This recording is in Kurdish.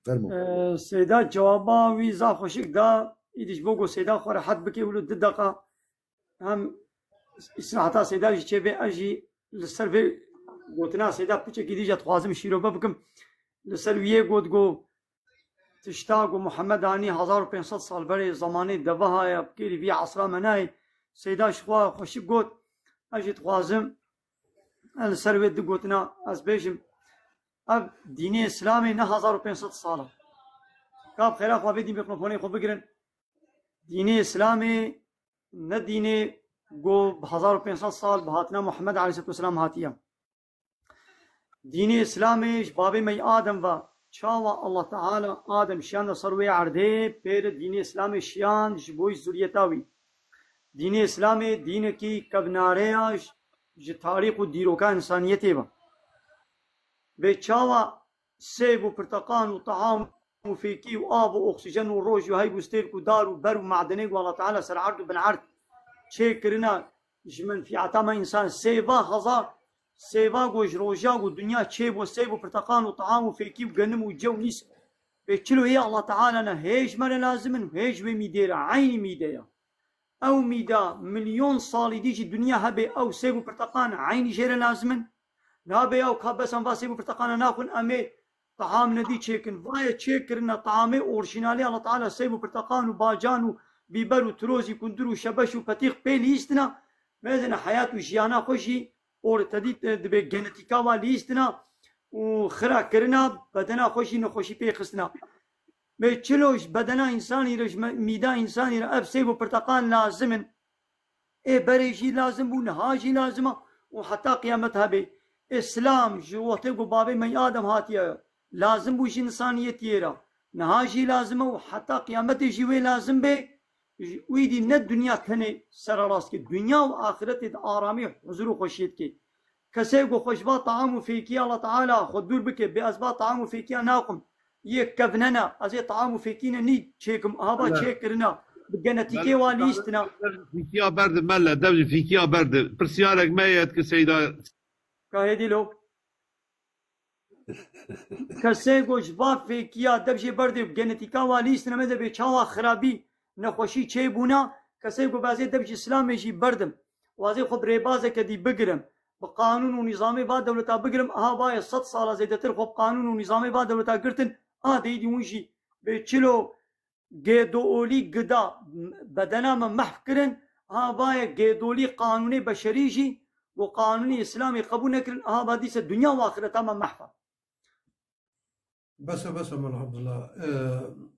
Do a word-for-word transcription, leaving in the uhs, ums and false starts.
Fermo. Seyda cewaba wî zaf xweşik da, îdî ji bo ku Seyda xwe rehet bike, wilo du deqa hem îstiraheta Seyda jî çêbe, ez jî li ser vê gotina Seyda piçekî dî jî dixwazim şîrove bikim. Li ser wî yê got, got, tişta ku Muhammed anî hezar û pênc sed sal berê zemanê deveha ye, bi kêrî vî esra me nayê. Seyda ji xwe xweşik got, ez jî dixwazim, ez li ser wê du gotina ez bêjim. Ev dînê Îslamê ne hezar û pênc sed sal e. Ka bi xêra xwe vê dîn mikrofona xwe bigirin. Dînê Îslamê ne dînê ku bi hezar û pênc sed sal bi hatina Muhammed aleyhisselatu vesselam hatiye. Dînê Îslamê ji babê me yê Adem ve, çawa Allah Teala Adem şiyanda ser wê erdê, pê re dînê Îslamê şiyand ji bo zuriyeta wî. Dînê Îslamê dînekî kevnare ya ji, ji tarîx û dîroka însaniyetê ve. Vê çawa sêv û pirteqan û teham û fêkî û av û oksîjen û roj û heyv û stêrk û dar û ber û madenê ku Allah Teala ser erd û bin erd çêkirine ji menfîeta me însan, sêva hezar, sêva ku ji roja ku dinya çêbû, sêv û pirteqan û teham û fêkî û genim û cew nîs. Vê çilo yê Allah Teala ne hê ji me re lazim in û hê ji wê mîdê re, eynî mîde ya. Ew mîda milyon salî dî jî dinya hebe, ew sêv û pirteqan eynî jê re lazim in. Nabe ya ka besan va sêv û pirteqana naxwin, em ê teham nedî çêkin. Vaye çêkirina tehamê orjînalê Allah Teala sêv û pirteqan û bacan û bîber û tirozî kundir û şebeş û petîx pê lîstina. Mezene heyat û jiyana xwe jî or tedî, e, dibe genetîka wa lîstina û xira kirina bedena xwe jî nexweşî pê xistina. Bê çilo ji bedena însanî re, ji me-, mîda însanî re ev sêv û pirteqan lazim in. Ê berê jî lazim bû, niha jî lazim e û heta qiyamet hebe. Îslam ji wextê ku babê me Adem hatiye lazim bû ji însaniyetiyê re. Niha jî lazim e û heta qiyametê jî wê lazim bê. Ji wî dî ne dinya tenê sererast ke, dinya û axiretê di aramî, huzur û xweşiyê dike. Kesê ku xwe ji va taam û fêkiya Allah Teala xwe dûr bike, bê ez va taam û fêkiya naxwim, yê kevnene, ez ê taam û fêkîne nî çêkim, aha va çêkirina, bi genetîkê wa lîstina. Fîkiya berdi mele, dev ji fîkiya berdi. Pirsiyarek me ye dike Seyda. Ka hêdî lo. Kesê ku ji va fêkiya dev jê berdê û genetîka wa lîstine me de bê çawa xirabî, nexweşî çêbûna, kesê ku bazê dev ji Îslamê jî berdim, wazê xwe bi rêbazeke dî bigirim, bi qanûn û nîzamê va dewleta bigirim, aha vaye sed sala zêdetir xwe bi qanûn û nîzamê va dewleta girtin, a deyî dî hûn jî bê çilo gêdoolî gida bedena me mehf kirin, aha vaye gêdolî qanûnê beşerî jî û qanûnê Îslamê qebûl nekirin, aha va dîse dinya û axireta me mehf e. Bes e, bes e, Mela Abdullah. Ee,